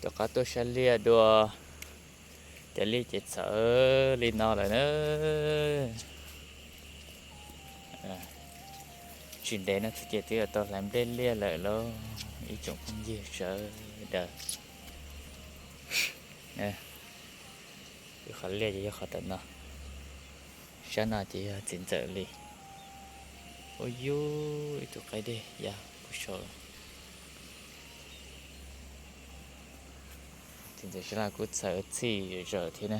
Rov qab tuaj saib liaj dua, cov liaj ces txawv li no lawm na. Tsis ntev no xwb ces twb yuav tau hlais nplej liaj lawm lauj ib tsoom phooj ywg sawv daws. Qhov liaj ces yog qhov tom no, sab no ces yog txiv ntxawm li. Ua yus ib tug qaib dej ya kuv saum. Txiv ntxawm sab no kuj txhawv txhij zawm thiab na.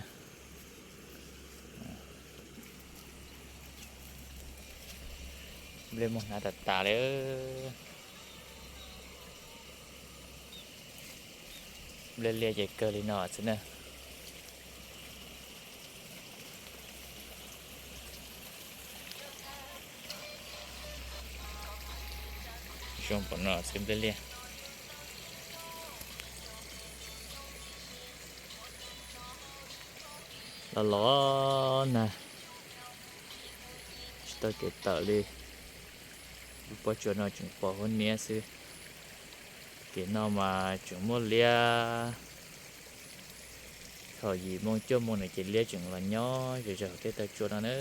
Nplej muaj hnav tas tas li. Nplej liaj ces kawg li no xwb na. Zoo pom no xwb nplej liaj. Los los nag, tsis tau kev tawm li. Lub pob tsuas no tseem pom huab niab xwb. Kev no mas tseem muaj liab. Thaum yim moo cuaj moo no ces liab tseem los nyob zom zaws hauv tej taw tsua no na.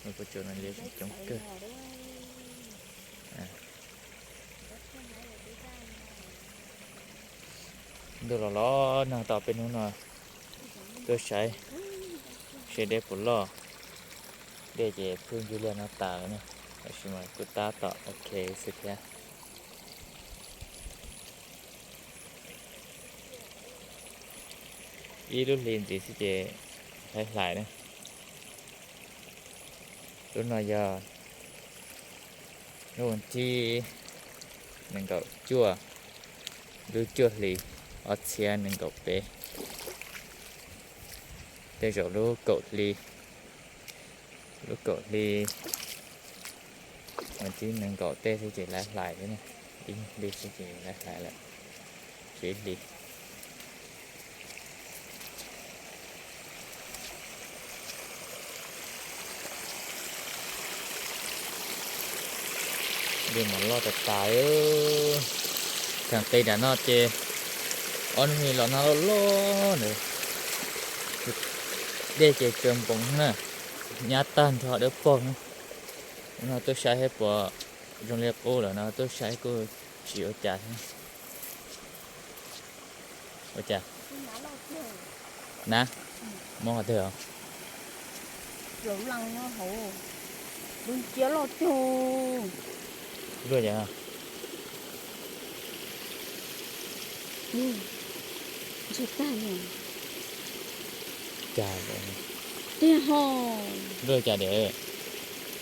Lub pob tsuas no liab tseem coob kawg. Ntuj los los nag tau peb hnub no tuaj saib seb dej puas loj. Dej ces phwj ncig liaj no tas lawm na, tab sis mas kuj tab tom ok xwb thiab. Ib lub hli ntxiv xwb ces hlais hlais na. Lub no yog lub thib nees nkaum cuaj, lub cuaj hli ob txhiab nees nkaum peb. Tej zaum lub kaum hli, lub kaum hli, mus tib nees nkaum tej xwb ces hlais hlais thiab, ib hli xwb ces hlais hlais lawm, tsis ib hli. Dej mas loj tas tas. Thaum qis nram no ces ob hnub no los nag loj loj ntawd, dej ces tsaws npoos na, nyab tag nrho dawb paug. Hnub no tuaj saib seb puas zoo li qub lawm no, tuaj saib kuj tsis ua cas thiab. Ua cas? Na, muab qhov twg os? Lub nciab loj tiag. Luaj cas? Ntshe tag li. Cas tiag ho. Luaj cas diam?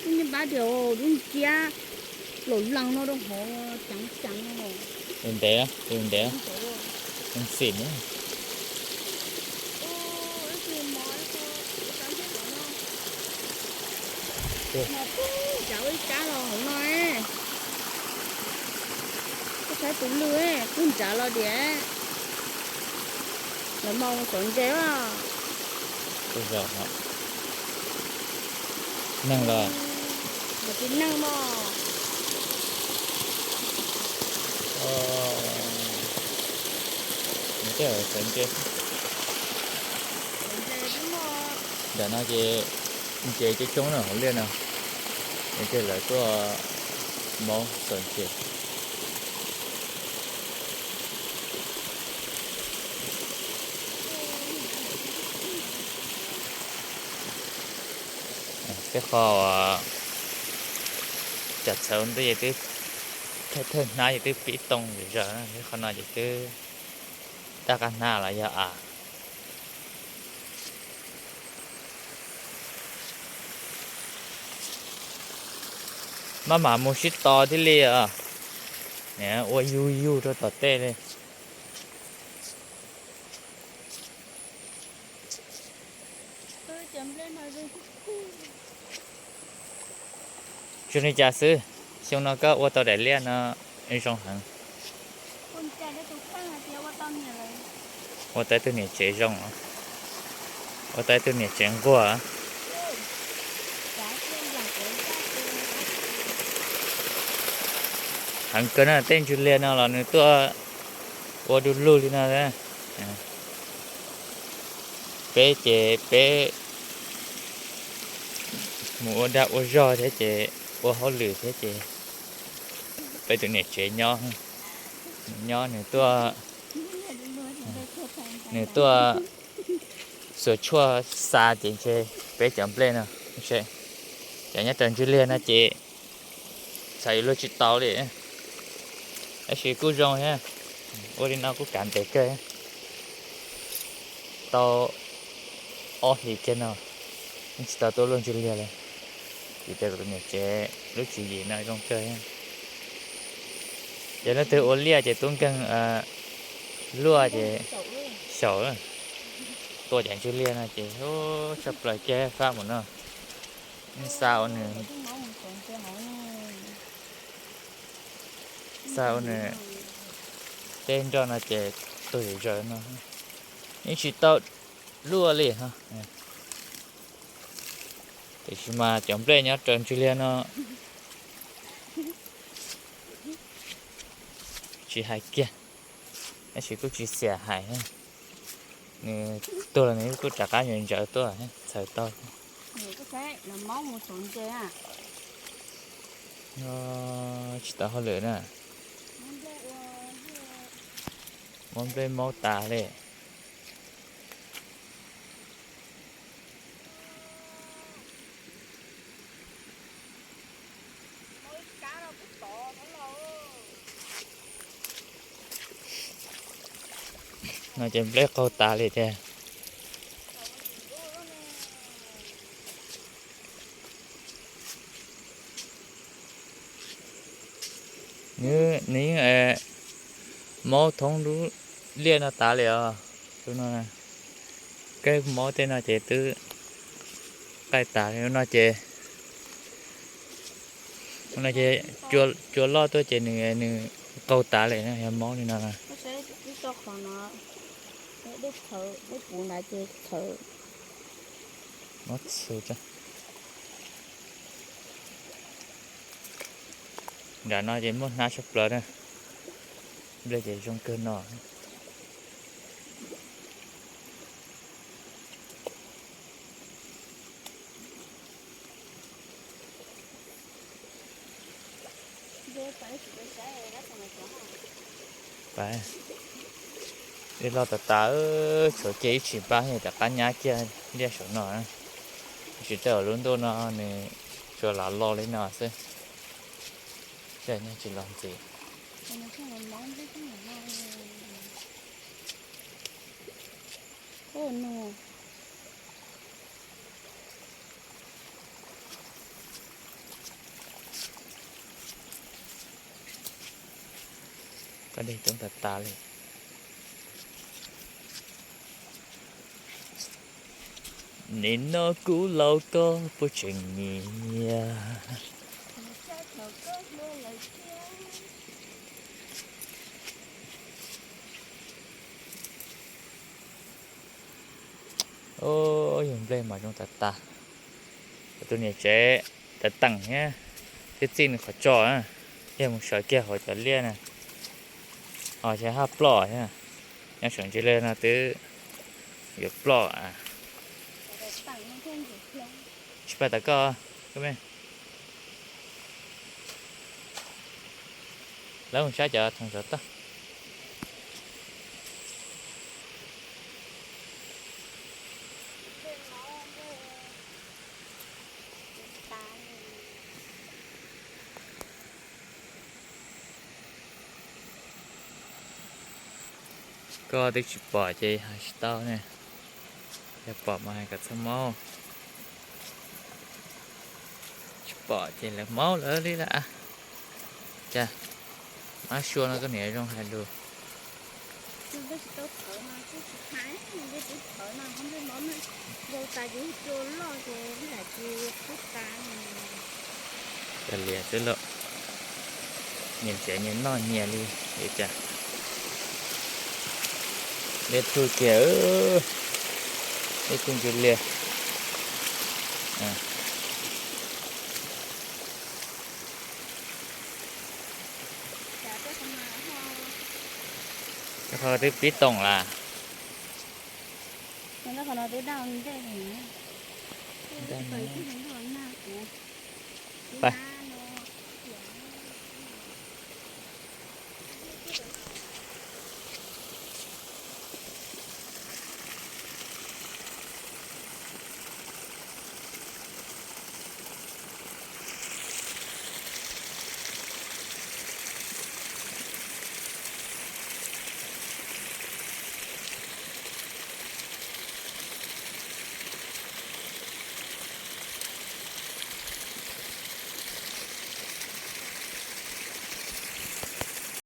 Kuv nyob pab tias lub nciab los lees no rau hauv ceev ceev no. Ntev, ntev, ntev xim. Nws kuj nrad ua ib sab los hauv no. Koj saib tus lwj kuj nrad los tias lawv mas xov ntses a. Neeg los? Tus neeg mas. Nws tej xov ntses. Ntawm no ces ntses coob coob na hauv liaj no, es tej lawv tuaj maub xov ntses. Tej qho uas cas txhawv ntuj ces twb thawj hnab ces twb pib too zom zaws, tej qho no ces twb tab qab hnab los yog av. Maj mam mus sib tos thiaj li os. Ua yug yug rau tom tej li. Zoo li cas xwb, xyoo no koj ua tau daim liaj no zoo heev. Ua tau ib tug niam tsev zoo, ua tau ib tug niam tsev nquag. Heev kawg na, tej ntsws liag no los nws tuaj ua du lug li no. Peb ces peb mus ua dag ua zog thiab ces ua hauj lwm thiab ces peb tus niam tsev nyob, nyob nws tuaj, nws tuaj xuas tshuaj xa ces ntshe peb cov nplej no, ces nyob raws ntswg liag no ces txhais yuav luag tsis tau li. Tab sis kuj zoo thiab, ua li no kuj kav ntev kawg. Tau ob hlis kiag no yeej tsis tau tuaj luaj ntswg liag li, vim tias kuv tus niam tsev lub tswv yim no zoo kawg. Ces leej twg ua liaj ces tub nkeeg luaj ces xyaum, tua cov ntswg liag no ces tshaj plaws kiag fab mus no. Xa ua nws, xa ua nws tej nroj no ces tuag zom zaws no, yeej tsis tau luaj li. Tiam sis mas cov nplej nyob raws ntswg liag no tsis hais kiag, tab sis kuj tsis xiam hais, nws tuag los nws kuj rov qab ntawd ntsaws tuaj txhawm tau. Tsis tau hauj lwm na, muab nplej maub tas li. No ces nplej qaug tas li tiag. Nws yeej maub thoob lub liaj no tas li os. Tus no, kab maub tej no ces twb qaij tas li no ces, no ces cua loj tuaj ces nws, nws qaug tas li yog maub li no. Maub txhw. Nram no ces muaj hnab tshaj plaws na, nplej ces zoo kawg no. Dej loj tas tas, tshuav kiag ib tsis npab rov qab nyab kiag liaj saum no. Tab sis tej zaum lub ntuj no nws tsuas los los li no xwb, tej zaum nyab tsis los ntxiv. Koj dej coob tas tas li. Nim no kuv laus koj puas tseem nyiam? Yog nplej mas zoo tas tas. Kuv tus niam tsev teev teem thiab, twb txij nws qhov tso, yog mus sawv kiag hauv cov liaj na, ho xyov haj ploj thiab. Nyob saum ntsis liaj no twb yuav ploj. Tsis pais tom koj, koj me. Lawv mus saib cov thoom zov toj. Koj twb tsis pom ces hais tsis tau ne. Yog pom mas hais kom txhob maub. Tsis pom ces lawv maub lawv li lawm. Cas mab sua no koj niam zoo hais lus. Cov lias xwb lauj, nyias txiav nyias noj nyias li. Cas dej tug kiag, dej tug ntsis lias. Qhov twb pib toom las. Pas